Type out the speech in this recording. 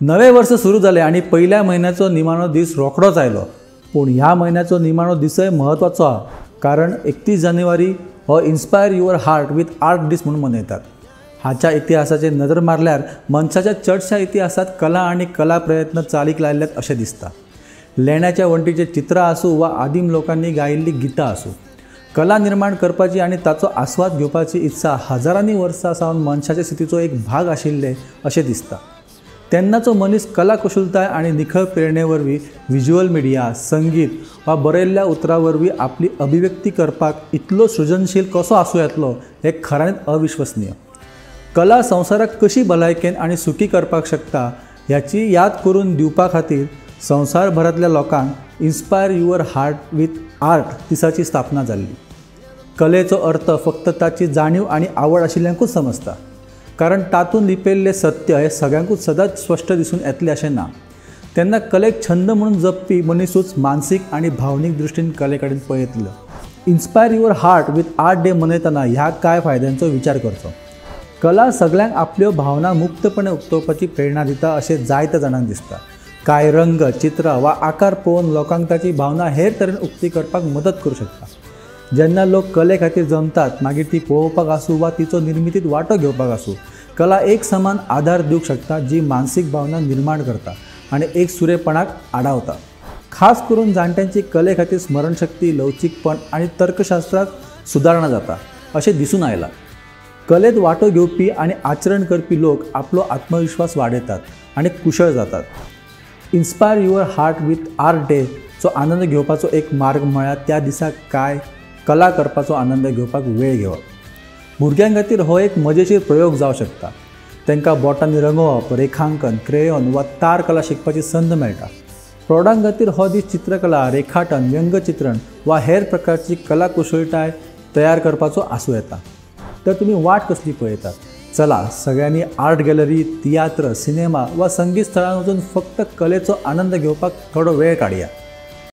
नवें वर्स सुरू जालें आनी पयल्या म्हयन्याचो निमाणो दीस रोखडोच आयलो. पूण ह्या म्हयन्याचो निमाणो दिसय म्हत्वाचो आहा, कारण 31 जानेवारी हो inspire your heart with art दीस म्हणून मनयतात. हाच्या इतिहासाचेर नदर मारल्यार मनशाच्या चडश्या इतिहासांत कला आनी कला प्रयत्न चालीक लायल्यात अशें दिसता. लेण्याच्या वण्टीचें चित्रां आसूं वा आदिम लोकांनी गायिल्लीं गितां आसूं, कला निर्माण करपाची आनी ताचो आस्वाद घेवपाची इत्सा हजारांनी वर्सां सावन मनशाचे स्थितीचो एक भाग आशिल्लें अशें दिसता. तेन्नाचो मनीस कला कुशळताय आनी निखळ प्रेरणे वरवीं विज्युअल मिडिया, संगीत वा बरयल्ल्या उतरां वरवीं आपली अभिव्यक्ती करपाक इतलो सृजनशील कसो आसूं येतलो हें खऱ्यांनीच अविश्वसनीय. कला संवसाराक कशी भलायकेन आनी सुखी करपाक शकता ह्याची याद करून दिवपा खातीर संवसारभरांतल्या लोकांक inspire your heart with art दिसाची स्थापना जाल्ली. कलेचो अर्थ फक्त ताची जाणीव आनी आवड आशिल्ल्यांकूच समजता, कारण तातूंत लिपयल्लें सत्य हें सगळ्यांकूच सदांच स्पश्ट दिसून येतलें अशें ना. तेन्ना कलेक छंद म्हणून जपपी मनिसूच मानसीक आनी भावनीक दृश्टीन कले कडेन पळयतलो. Inspire your heart with art day मनयतना ह्या कांय फायद्यांचो विचार करचो. कला सगळ्यांक आपल्यो भावना मुक्तपणे उक्तोवपाची प्रेरणा दिता अशें जायत्या जाणांक दिसता. कांय रंग, चित्रां वा आकार पळोवन लोकांक ताची भावना हेर तरेन उक्ती करपाक मदत करूं शकता. जेन्ना लोक कले खातीर जमतात, मागीर ती पळोवपाक आसूं वा तिचो निर्मितींत वांटो घेवपाक आसूं, कला एक समान आदार दिवंक शकता जी मानसीक भावना निर्माण करता आनी एक सुरेपणाक आडावता. खास करून जाणट्यांची कले खातीर स्मरणशक्ती, लवचीकपण आनी तर्कशास्त्रांत सुदारणा जाता अशें दिसून आयलां. कलेंत वांटो घेवपी आनी आचरण करपी लोक आपलो आत्मविश्वास वाडयतात आनी कुशळ जातात. Inspire your heart with art डेचो आनंद घेवपाचो एक मार्ग म्हळ्यार त्या दिसा कांय कला करपाचो आनंद घेवपाक वेळ घेवप. भुरग्यां खातीर हो एक मजेशीर प्रयोग जावं शकता. तांकां बोटांनी रंगोवप, रेखांकन, क्रेयॉन वा तार कला शिकपाची संद मेळटा. प्रौढां खातीर हो दीस चित्रकला, रेखाटन, व्यंगचित्रण वा हेर प्रकारची कला कुशळटाय तयार करपाचो आसूं येता. तर तुमी वाट कसली पळयतात? चला सगळ्यांनी आर्ट गॅलरी, तियात्र, सिनेमा वा संगीत स्थळां वचून फक्त कलेचो आनंद घेवपाक थोडो वेळ काडया.